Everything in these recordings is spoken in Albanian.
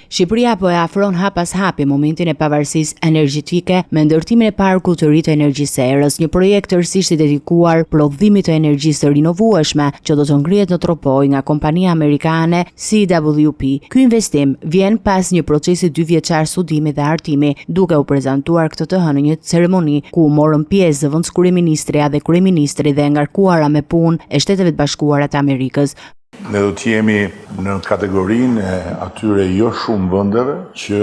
Shqipëria po e afron hap pas hapi momentin e pavarësisë energjetike me ndërtimin e parkut të ri të energjisë së erës, një projekt tërësisht i dedikuar prodhimit të energjisë së rinovueshme që do të ngrihet në Tropojë nga kompania amerikane CWP. Ky investim vjen pas një procesi dyvjeçar studimi dhe hartimi, duke u prezantuar këtë të hënë në një ceremoni ku morën pjesë zëvendëskryeministrja dhe kryeministri dhe e ngarkuara me punë e Shteteve të Bashkuara të Amerikës. Ne do të jemi në kategorinë e atyre jo shumë vendeve që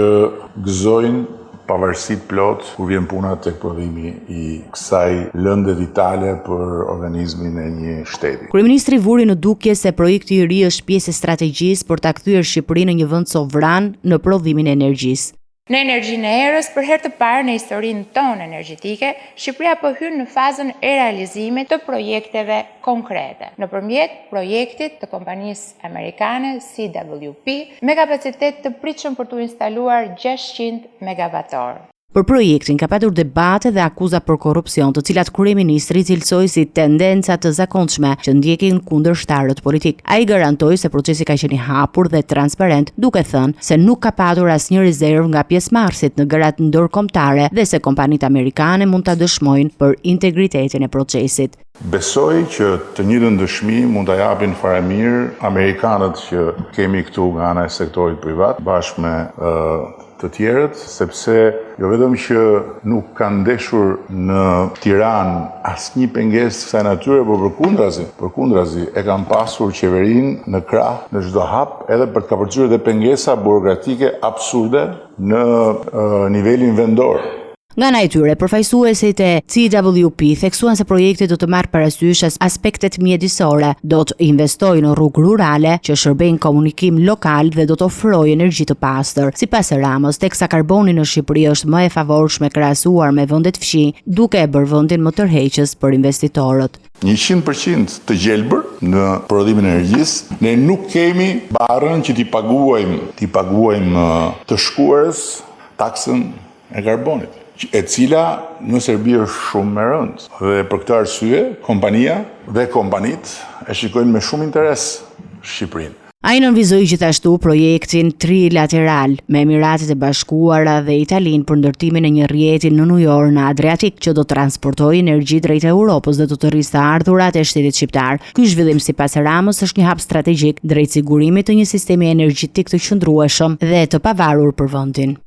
gëzojnë pavarësi të plotë kur vjen puna tek prodhimi i kësaj lënde vitale për organizmin e një shteti. Kryeministri vuri në dukje se projekti i ri është pjesë e strategjisë për ta kthyer Shqipërinë në një vend sovran në prodhimin e energjisë. Në energjinë e erës, për herë të parë në historinë tonë energjetike, Shqipëria po hyn në fazën e realizimit të projekteve konkrete, nëpërmjet projektit të kompanisë amerikane CWP, me kapacitet të pritshëm për t'u instaluar 600 megawatt-orë. Për projektin ka patur debate dhe akuza për korrupsion, të cilat kryeministri i cilësoi si tendenca të zakonshme që ndjekin kundërshtarët politikë. Ai garantoi se procesi ka qenë i hapur dhe transparent, duke thënë se nuk ka patur asnjë rezervë nga pjesëmarrësit në garat ndërkombëtare dhe se kompanitë amerikane mund ta dëshmojnë për integritetin e procesit. Besoj që të njëjtën dëshmi mund ta japin fare mirë amerikanët që kemi këtu nga ana e sektorit privat, bashkë me të tjerët, sepse jo vetëm që nuk kanë ndeshur në Tiranë asnjë pengesë të kësaj natyre, por përkundrazi, përkundrazi e kanë pasur qeverinë në krah në çdo hap, edhe për të kapërcyer dhe pengesa burokratike absurde në nivelin vendor. Nga ana e tyre, përfaqësuesit e CWP theksuan se projekti do të marrë parasysh aspektet mjedisore, do të investojë në rrugë rurale që shërbejnë komunikim lokal dhe do të ofrojë energji të pastër. Sipas Ramës, teksa karboni në Shqipëri është më e favorshme krahasuar me vendet fqinj, duke e bërë vendin më tërheqës për investitorët. 100% të gjelbër në prodhimin e energjisë, ne nuk kemi barrën që t'i paguajmë, t'i paguajmë të shkuarës taksën e karbonit, e cila në Serbi është shumë më e rëndë. Dhe për këtë arsye, kompania dhe kompanitë e shikojnë me shumë interes Shqipërinë. Ai nënvizoi gjithashtu projektin trilateral me Emiratet e Bashkuara dhe Italinë për ndërtimin e një rrjeti nënujor në Adriatik që do të transportojë energji drejt Europës dhe do të rrisë të ardhurat e shtetit shqiptar. Ky zhvillim sipas Ramës është një hap strategjik drejt sigurimit të një sistemi energjetik të qëndrueshëm dhe të pavarur për vendin.